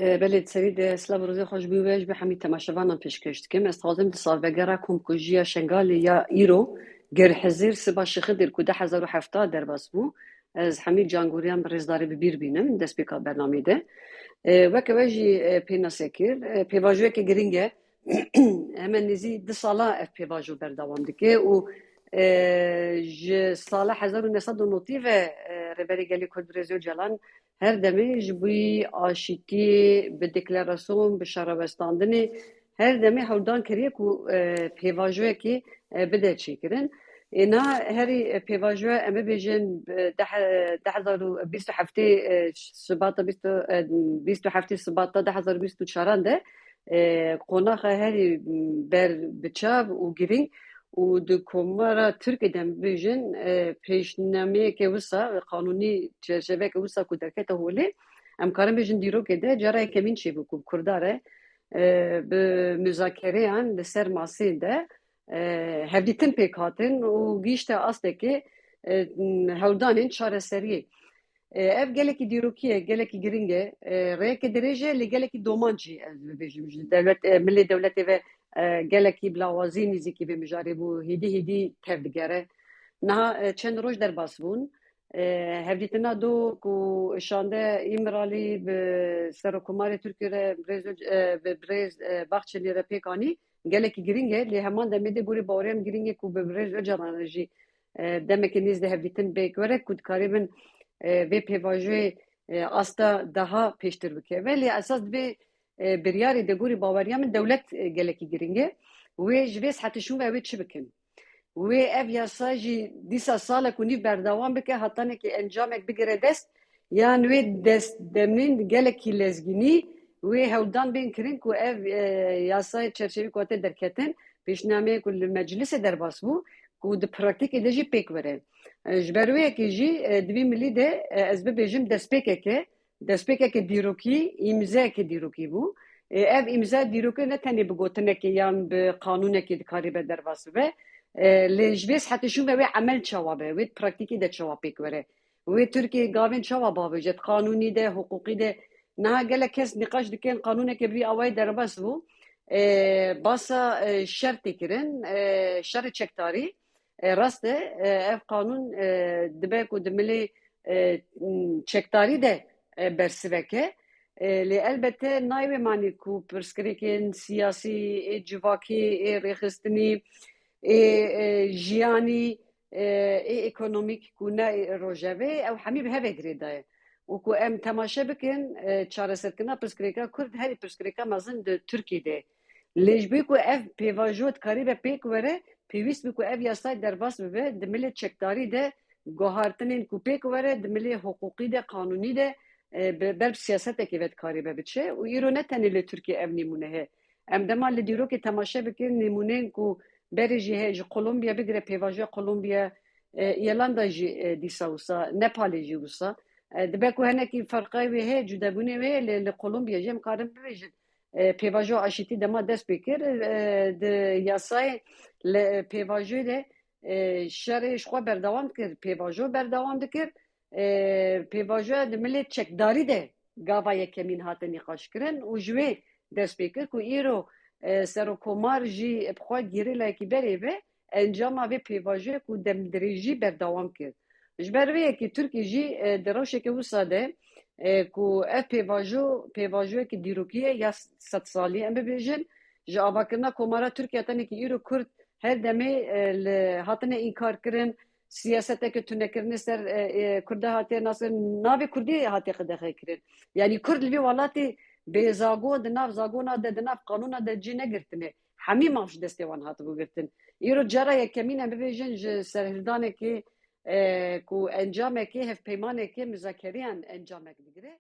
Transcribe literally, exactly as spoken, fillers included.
Belê, di serî de silav û rêzê xwe ji bo we, ji bo hemî temaşevanan pêşkêş dikim. Ez dixwazim di salvegera komkujiya Şengalê ya îro, Gerhizir Siba Şixidîr ku du hezar û hevdeh derbas bû, ez hemî cangoriyan bi rêzdarî bi bîr bînim destpêka bernameyê de. E, weke we jî, e, pênase kir, e, pêvajoyeke girîng e. Hemen nêzî du sala ev pêvajo berdewam dike û, e, ji sala hezar û neh sed û notî ve, e, Rêberê Gelê Kurd Birêz Ocalan her demê ji bo aşîtiyê, bi deklarasyon, bi şarawestandinê her demê hewldan kiriye ku, e, pêvajoyekê, e, bide çêkirin. Ê niha herî, e, pêvajoya, em bibêjin, e, deh, deh hezar û bîst û heftê, e, Şibata bîst, e, bîst û heftê Şibata du hezar û bîst û çaran de, e, qonaxa herî ber bi çav û girîng û di Komara Tirkiyê de em bibêjin, e, pêşnameyeke wisa, qanûnî çerçeveyeke wisa ku derkete holê, em karin bêjin dîrokê de cara yekemîn çêbû ku bi Kurda re, e, bi muzakereyan li ser masê de, e, hevdîtin pêk hatin û gihîşte astekê, e, hewldanên çareseriyê. E, ev gelekî dîrokî ye, gelekî girîng e. E, rêyeke dirêj e, lê gelekî doman jî, ez bibêjim, ji dewlet, e, milê dewletê ve, e, gelekî bi lawazî nêzîkî vê mijarê bû, hêdî hêdî tev digere. Niha, e, çend roj derbas bûn. E, hevdîtina do ku şande Îmralî bi Serokkomarê Tirkiyê re birêz Oc-, e, bi birêz, e, Baxçelî re pêk anî, gelekî girîng e. Lê heman demê de gorî baweriya min girîng e ku bi birêz Ocalan re jî, e, demeke nêz de hevdîtin pêk were ku dikaribin, e, vê pêvajoyê, e, asta daha pêştir bikeve. Lê esas divê, e, biryarê de gorî baweriya min dewlet, e, gelekî girîng e. Wê ji vê saetê şûn ve wê çi bikin? Wê ev yasa jî dîsa salek û nîv berdewam bike, hetanekî encamek bigire dest, yan wê dest demên gelekî lezgînî wê hewldan bên kirin ku ev, e, yasayê çerçevî ku hate derketin, pêşnameyê ku li meclisê derbas bû, ku di praktîkê de jî pêk were. E, ji ber wê yekê jî, e, di vî milî de, e, ez bibêjim destpêkeke, destpêkeke dîrokî, îmzeyeke dîrokî bû. E, ev îmza dîrokî ne tenê bi gotinekê yan bi qanûnekê dikaribe derbas bibe. E, lê ji vê saetê şûn ve wê emel çawa be, wê di praktîkê de çawa pêk were? Wê Tirkiye gavên çawa bavêje? Di qanûnî de, hiqûqî de, niha gelek kes nîqaş dikin, qanûneke bi vî awayî derbas bû. E, basa, e, şer tê kirin, e, şerê çekdarî. E, rast e, e, ev qanûn, e, dibe ku di milê, e, çekdarî de, e, bersivek e. E, lê elbette nayê wê manî ku pirsgirêkên siyasî, ê civakî, ê rêxistinî, ê, e, jiyanî, e, ê ekonomîk ku ne rojevê, ew hemî bi hev ve girêdaye. Û ku em temaşe bikin, e, çareserkirina pirsgirêka Kurd herî pirsgirêka mezin di Tirkiyê de. Lê ji bo ku ev pêvajo dikaribe pêk were, pêwîst bû ku ev yasayê derbas bibe, di milê çekdarî de guhartinên ku pêk were, di milê hiqûqî de, qanûnî de, e, bi, ber bi siyasetekê ve dikaribe biçe. Û îro ne tenê li Tirkiye ev nîmûne heye. Em dema li dîrokê temaşe bikin, nîmûneyên ku berê jî heye, ji Kolombiya bigire, pêvajoya Kolombiya, e, Îrlanda jî, e, dîsa wisa, Nepalê jî wisa. E, dibe ku hinekî ferqayê wê heye, cudebûnê wê heye, lê li Kolombiya jî em karin bibêjin, e, pêvajoya aşîtî dema dest pê kir, e, di yasayê li pêvajoyê de, e, şerê ji xwe berdewam dikir, pêvajo berdewam dikir, e, pêvajoya di milê çekdarî de gava yekemîn hate nîqaşkirin û ji wê dest pê kir ku îro, e, serokkomar jî bi xwe gerîlayekî berê ve encama vê pêvajoyê ku demdirêjî berdewam kir. Ji ber vê yekê Tirkiye jî, e, di rewşeke wisa de, e, ku ev pêvajo, pêvajoyeke dîrokî ye ya sed salî, em bibêjin, ji avakirina Komara Tirkiye tenekî îro Kurd her demê, e, li hatine înkarkirin, siyaseteke tunekirinê ser, e, e, Kurda hatiye naskirin, navê Kurdî hatiye qedexekirin. Yanî Kurd li vê welatê bê zagon, di nav zagona de, di nav qanûna de cî negirtine. Hemî maf ji destê wan hatibû girtin. Îro cara yekemîn em bibêjin ji serhildanekê, e, ku encamekê, hevpeymanekê, muzakeriyan encamek digire.